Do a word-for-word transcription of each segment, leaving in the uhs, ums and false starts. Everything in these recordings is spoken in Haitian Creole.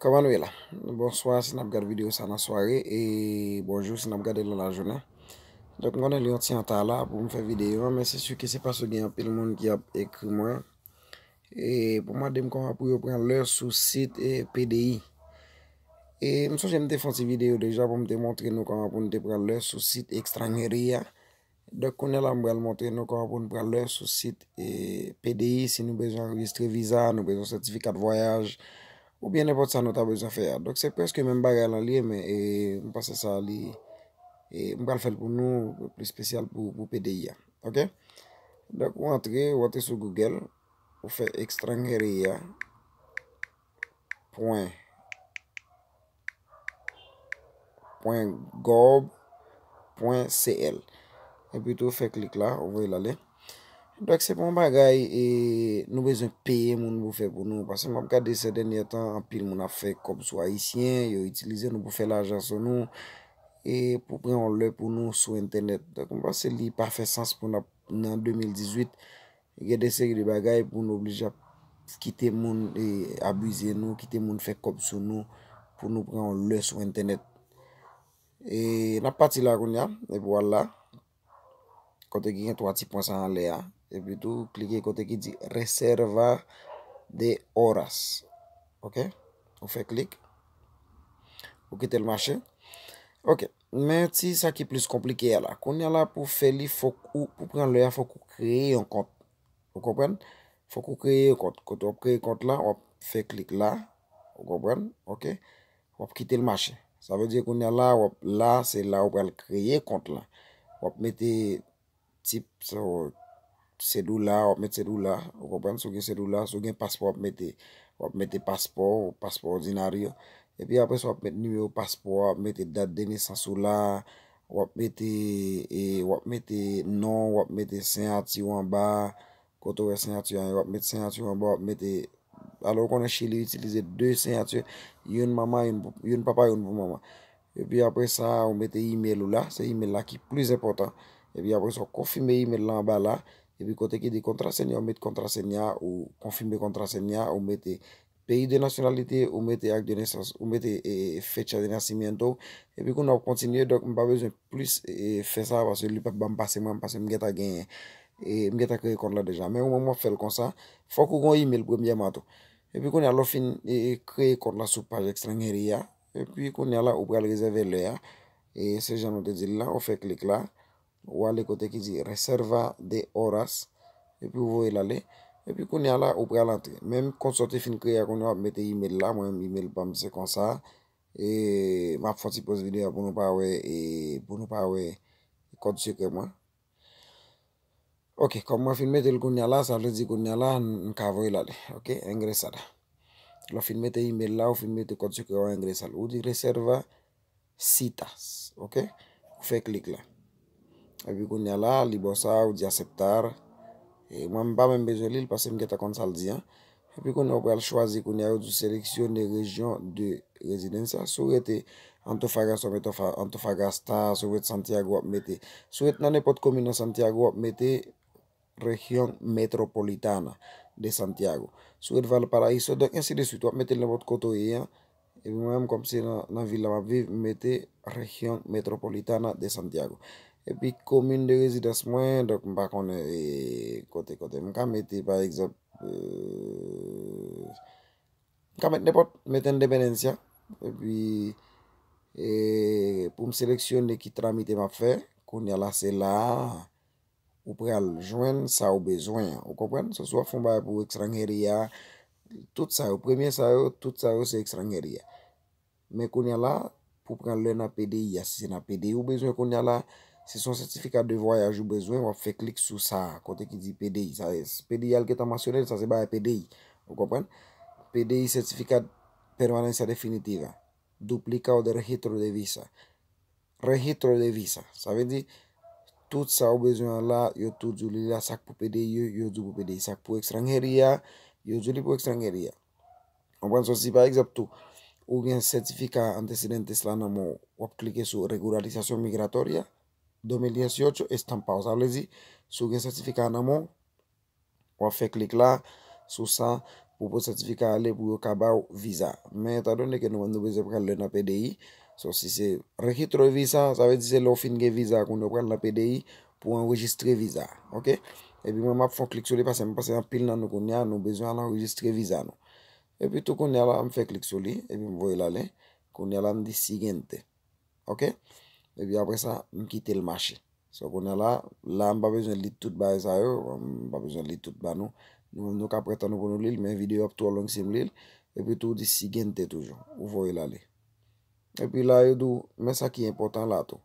Kòman nou ye la? Bonswa si n ap gade videyo sa nan sware, e bonjou si n ap gade l nan lajounen. Donk, m konnen li yon ti anta la pou m fè videyo an, men se si ke se paske gen anpil moun ki ap ekri mwen e pou mande m kòman pou yo pran lè sou sit e P D I. E m sonje m te fè yon ti videyo deja pou m te montre nou kòman pou n te pran lè sou sit Extranjeria. Donk, kounye a la, m pral montre nou kòman pou n pran lè sou sit e P D I, si nou bezwen anrejistre viza, nou bezwen sètifika de vwayaj, oubyen nenpòt sa nou ta bezwen fè a. Donk, se prèske menm bagay lan li ye, men e, m panse sa li, e, m pral fè l pou nou, pli espesyal pou, pou P D I a. Oke? Donk, ou antre, ou antre sou Google, ou fè Extranjeria pwen pwen gov pwen C L. Epi tou fè klik la, ou voye l ale. Donk, se pa yon bagay e nou bezwen peye moun pou fè pou nou. Paske m ap gade sè dènye tan, anpil moun ap fè kòb sou Ayisyen, yo itilize nou pou fè lajan sou nou, e pou pran yon lè pou nou sou entènèt. Donk, m panse li pa fè sans pou n ap, nan de mil dizuit, gen de seri de bagay pou nou oblije ap kite moun e, abize nou, kite moun fè kòb sou nou, pou nou pran yon lè sou entènèt. E n ap pati la kounye a, epi w al la, kote ki gen twa ti pwen sa anlè a, epi tou klike kote ki di Reserva de Horas. Oke? Ou fè klik, ou kite l mache. Oke, men ti sa ki plis konplike a la. Kounye a la, pou fè li, fòk ou, pou pran lè a, fòk ou kreye yon kont. Ou konprann? Fòk ou kreye yon kont. Kote w ap kreye kont la, w ap fè klik la. Ou konprann? Oke? W ap kite l mache. Sa vle di kounye a la, w ap, la, se la ou pral kreye kont la. W ap mete tip, so, sedola, w ap mete sedola, ou konprann? Si w gen sedola, si w gen paspò, w ap mete, w ap mete paspò, paspò òdinaryo. Epi apre sa, w ap mete nimewo paspò, w ap mete dat de nesans ou la, w ap mete, e, w ap mete non, w ap mete siyati w anba, kote w wè siyati a, w ap mete siyati w anba, w ap mete, alò, ou konnen Chili itilize de siyati, youn manman, youn pou, youn papa, youn pou manman. Epi apre sa, ou mete email ou la, se email la ki plis enpòtan. Epi apre sa, ou konfime email la anba la, epi kote ki di kontrasenya, ou mete kontrasenya, ou konfime kontrasenya, ou mete peyi de nasyonalite, ou mete ak de nesans, ou mete e, fecha de nasimiento, epi kounye a w ap kontinye, donk m pa bezwen plis e, fè sa, paske li p ap ban m pase mwen, paske m gentan genyen, e, m gentan kreye kont la deja. Men ou menm w ap fè l konsa, fòk ou gen yon email premyèman tou. Epi kounye a, lè w fin e, e, kreye kont la sou paj Extranjeria, epi kounye a la, ou pral rezève lè a, e se jan nou te di l la, ou fè klik la, ou ale kote ki di Reserva de Horas, epi ou voye l ale, epi kounye a la, ou pral antre. Menm kont sa w te fin kreye a, kounye a w ap mete email la, mwen menm email pa m se konsa, e m ap fè yon ti poz videyo a pou nou pa wè, e pou nou pa wè kòd sekrè mwen. Oke, kòm mwen fin mete l kounye a la, sa vle di kounye a la, n, n ka voye l ale. Oke, ingresar. Lè w fin mete email la, ou fin mete kòd sekrè w, ingresar. Ou di Reserva citas, oke? Ou fè klik la. Epi kounye a la, li ba w sa, ou di aceptar. E mwen, m pa menm bezwen li l, paske m gentan konn sa l di an. Epi kounye a, ou pral chwazi, kounye a, yo di w séleccione región de residencia. Si w rete Antofagasta, w mete Anfa-, Antofagasta, si w rete Santiago, w ap mete. Si w rete nan nenpòt komin nan Santiago, w ap mete Región Metropolitana de Santiago. Si w rete Valparaíso, donk, ensi de suit, w ap mete l nenpòt kote w ye an. Epi mwen menm, kòm se nan, nan vil la m ap viv, m mete Región Metropolitana de Santiago. Epi komin de rezidans mwen, donk, m pa konnen, e, kote, kote. M ka mete, pa egzanp, e, m ka mete nenpòt, mete Independencia. Epi, e, pou m seleksyone ki tramite m ap fè, kounye a la, se la a ou pral jwenn sa ou bezwen an. Ou konprann? Se si w ap fè yon bagay pou Extranjeria, tout sa yo, premye sa yo, tout sa yo se Extranjeria. Men kounye a la, pou pran lè nan P D I a, si se nan P D I ou bezwen kounye a la, si se yon sètifika de vwayaj ou bezwen, w ap fè klik sou sa a, kote ki di P D I. Sa, P D I a l gentan mansyone l, sa se bagay P D I. Ou konprann? P D I, sètifika permanencia definitiva, duplicado de registro de visa. Registro de visa. Sa vle di, tout sa ou bezwen an la, yo tou di w li la, sa k pou P D I, yo, yo di w pou P D I. Sa k pou Extranjeria, yo di w li pou Extranjeria. Konprann sa, si pa egzanp tou, ou gen sètifika antecedentes la nan men w, w ap klike sou Regularización Migratoria dos mil dieciocho estampado. Sa vle di, si w gen sètifika a nan men w, w ap fè klik la sou sa, pou pote sètifika ale pou yo ka ba w viza. Men etandone ke nou menm nou bezwen pran lè nan P D I, so si se registro de visa, sa vle di se lè w fin gen viza kounye a w pral nan P D I pou anrejistre viza, oke? Epi mwen m ap fè yon klik sou li paske m panse anpil nan nou kounye a nou bezwen al anrejistre viza nou. Epi tou kounye a la m fè klik sou li, epi m voye l ale. Kounye a la m di siguiente. Oke? Epi apre sa, m kite l mache. So kounye a la, la m pa bezwen li tout bagay sa yo, m pa bezwen li tout ba nou. Nou menm nou ka pran tan nou pou nou li l, men videyo ap twò long si m li l. Epi tou ou di siguiente toujou, ou voye l ale. Epi la yo di w, men sa ki enpòtan la tou.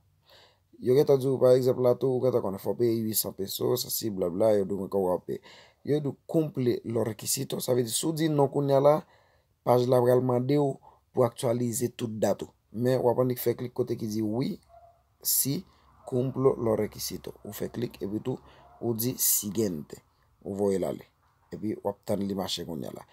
Yo gentan di w pa egzanp la tou, ou gentan konnen fò w peye uit san peso, sa si blabla, yo di w men kòman w ap peye. Yo di w cumple los requisitos, sa vle di si w di non kounye a la, paj la pral mande w pou aktyalize tout dat ou. Men w ap annik fè klik kote ki di wi, si cumplo los requisitos. Ou fè klik epi tou ou di siguiente. Ou voye l ale. Epi w ap tann li mache kounye a la.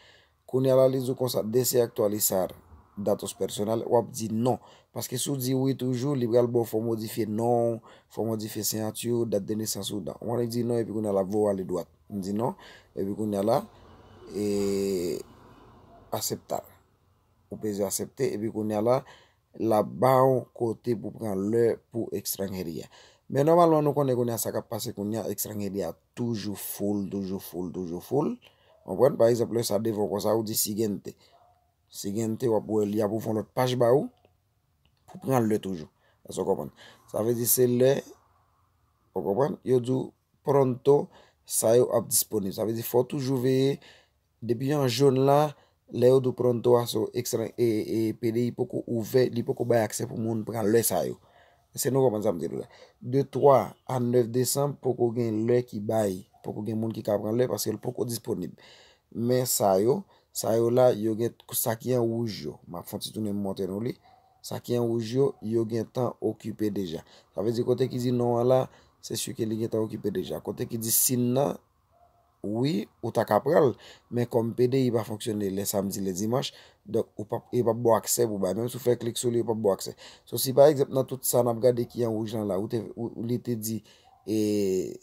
Kounye a la li di w konsa, desea actualizar datos personales, w ap di non. Paske si w di wi toujou, li pral ba w fò w modifye non w, fò w modifye siyati w, dat de nesans ou dan. W annik di non epi kounye a la voye w ale dwat. M di non, epi kounye a la, e, aceptar. Ou peze aksepte, epi kounye a la, l ap ba w kote pou pran lè pou extranjeria. Men nòmalman nou konnen kounye a sa k ap pase kounye a, extranjeria toujou full, toujou full, toujou full. Konprann? Pa egzanp, lè sa devan w konsa, ou di siguiente. Siguiente, w ap wè li ap ouvri yon lòt paj ba ou pou pran lè toujou. Èske w konprann? Sa vle di se lè, ou konprann? Yo di w pronto sa yo ap disponib. Sa vle di fò w toujou veye depi an jòn la, lè yo di w pronto a so extra e, e P D I poko ouvè, li poko bay aksè pou moun pran lè sa yo. Èske nou konprann sa m di nou la? De twa a nèf desanm poko gen lè ki bay, poko gen moun ki ka pran lè paske l poko disponib. Men sa yo, sa yo la, yo gen sa ki an wouj yo. M ap fè yon ti tounen m montre nou li. Sa ki an wouj yo, yo gentan okipe deja. Sa vle di kote ki di non an la, se si ke li gentan okipe deja. Kote ki di sin nan, wi, ou ta ka pran l, men kòm P D I pa fonksyone lè samdi, lè dimanch, donk ou p ap, yo p ap ba w aksè pou bay. Menm si w fè klik sou li, yo p ap ba w aksè. So, si pa egzanp, nan tout sa n ap gade ki an wouj lan la, ou te, ou, li te di, e,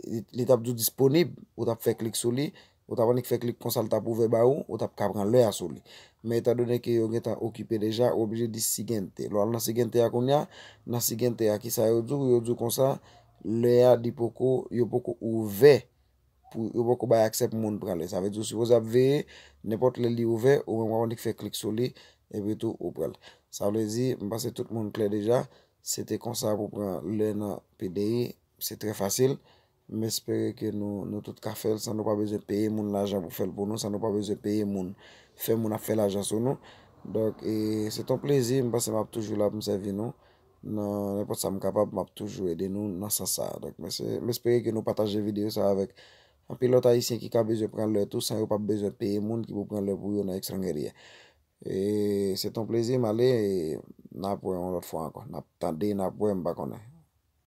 li, li t ap di w disponib, ou t ap fè klik sou li, ou t ap annik fè klik konsa, l t ap ouvè ba ou, ou t ap ka pran lè a sou li. Men etandone ke yo gentan okipe deja, ou oblije di siguiente. Lè w al nan siguiente a kounye a, nan siguiente a, kisa yo di w? Yo di w konsa, lè a, li poko, yo poko ouvè pou yo poko bay aksè pou moun pran lè. Sa vle di ou sipoze ap veye, nenpòt lè li ouvè, ou menm w ap annik fè klik sou li, epi tou ou pran l. Sa vle di, m panse tout moun klè deja, se te konsa pou pran lè nan P D I, se trè fasil. M espere ke nou, nou tout ka fè l san nou pa bezwen peye moun lajan pou fè l pou nou, san nou pa bezwen peye moun, fè moun ap fè lajan sou nou. Donk, e, se t on plezi, m panse m ap toujou la pou m sèvi nou. Nan nenpòt sa m kapab, m ap toujou ede nou nan sans sa a. Donk, mèsi, m espere ke nou pataje videyo sa a avèk anpil lòt Ayisyen ki ka bezwen pran lè tou, san yo p ap bezwen peye moun ki pou pran lè pou yo nan ekstranjeri a. E se t on plezi, m ale, e n ap wè yon lòt fwa ankò. N ap tande, n ap wè, m pa konnen.